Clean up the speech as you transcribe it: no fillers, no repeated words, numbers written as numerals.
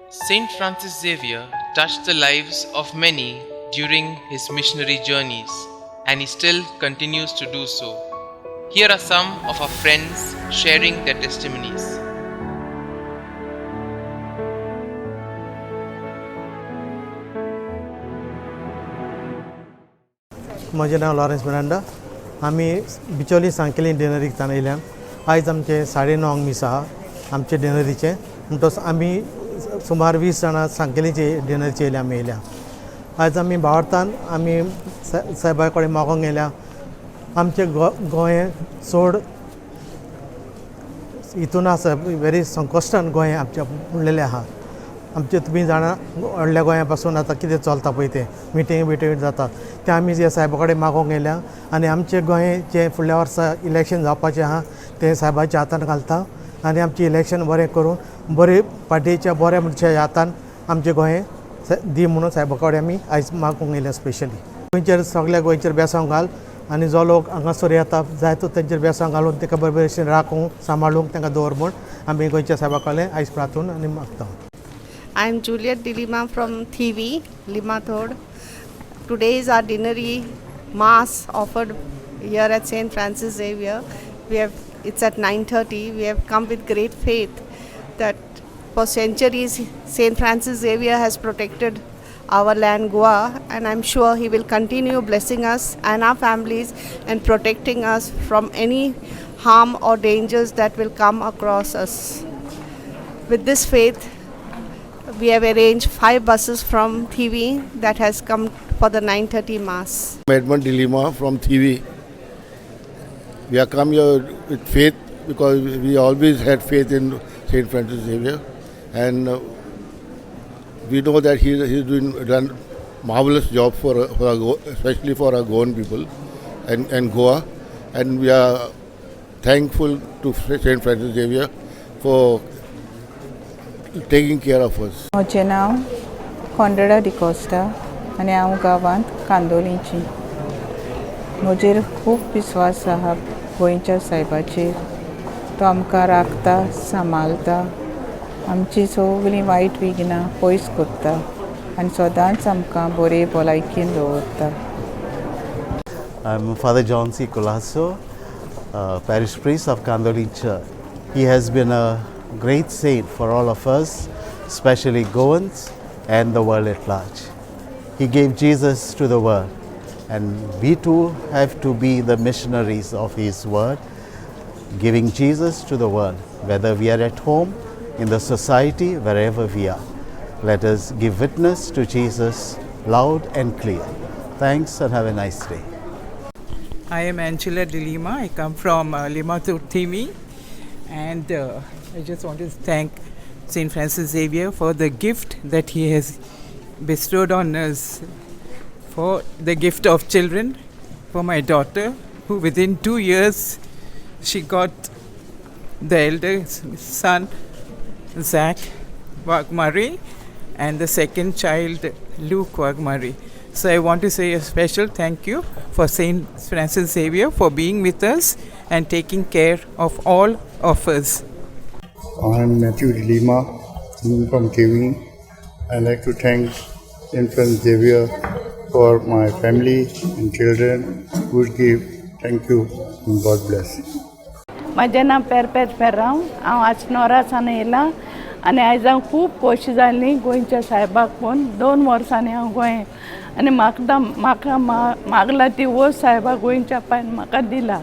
Saint Francis Xavier touched the lives of many during his missionary journeys, and he still continues to do so. Here are some of our friends sharing their testimonies. म्हजें नांव Lawrence Miranda. आमी बिचोली सांखेली डिनरीक येयल्या. आयज आमचें 9:30 मीस आहा आमचे डिनरीचें. म्हणटच आमी सुमार 20 जाणां सांखेलीचे डिनरीचे येयल्या. आमी येयल्या आयज आमी भावार्थान आमी सायबा कडेन मागोंक येयल्या. आमचें गोंय चड हितून आसा, वेरी संकश्टान गोंय आमचें उरलेलें आहा. आमचें तुमी जाणा, व्हडल्या गोंया पासून आतां कितें चलता पळय तें मिटींग बिटींग जाता तें आमी जे सायबा कडेन मागोंक येयल्या. आनी आमचें गोंय जें फुडल्या वर्सा इलेक्शन जावपाचें आहा तें सायबाच्या हातान घालता आनी आमचें इलेक्शन बरें करून बरे पार्टीच्या बऱ्या मनशाच्या हातान आमचें गोंय दी म्हणून सायबा कडेन आमी आयज मागूंक येयल्या. स्पेशली गोंयचेर, सगल्या गोंयचेर बेसांव घाल आनी जो लोक हांगासर येता जाय तो तेंचेर बेसांव घालून ताका बरे भशेन राखूंक सांबाळूंक तांकां दवर म्हूण आमी गोंयच्या सायबा कडेन आयज प्रार्थून आनी मागता. I am Juliet de Lima from Thivim, Limathod. Today is our deanery mass offered here at St. Francis Xavier. We have It's at 9:30. We have come with great faith that for centuries St. Francis Xavier has protected our land Goa, and I'm sure he will continue blessing us and our families and protecting us from any harm or dangers that will come across us. With this faith, we have arranged five buses from Thivim that has come for the 9:30 mass. Edmund de Lima from Thivim. We have come here with faith because we always had faith in St. Francis Xavier, and we know that he's doing done marvelous job for our, especially for our Goan people and Goa, and we are thankful to St. Francis Xavier for taking care of us. म्हजें नांव कॉन्रेडा डिकोस्टा आनी हांव गांवांत कांदोलीची. म्हजेर खूब विस्वास आहा गोंयच्या सायबाचेर. तो आमकां राखता, सांबाळटा, आमची सगळीं वायट विघ्नां पयस करता आनी सदांच आमकां बरे भलायकेन दवरता. I'm Father John C. Colasso, parish priest of Candolim Church. He has been a great saint for all of us, especially Goans and the world at large. He gave Jesus to the world, and we too have to be the missionaries of His word, giving Jesus to the world, whether we are at home, in the society, wherever we are. Let us give witness to Jesus loud and clear. Thanks and have a nice day. I am Angela de Lima. I come from Lima Thimi, and I just want to thank St. Francis Xavier for the gift that he has bestowed on us, for the gift of children, for my daughter, who within 2 years she got the elder son, Zach Wagmari, and the second child, Luke Wagmari. So I want to say a special thank you for Saint Francis Xavier for being with us and taking care of all of us. I am Matthew de Lima from Thivim. I like to thank St. Francis Xavier for my family and children. Good gift. Thank you and God bless. म्हजें नांव पेरपेत फेर्रांव. हांव आचनोरा सावन येयलां आनी आयज हांव खूब खोशी जाली गोंयच्या सायबाक पळोवन. 2 वर्सांनी हांव गोंय आनी म्हाका म्हाका मागला ती वस्त सायबा गोंयच्या पायन म्हाका दिला.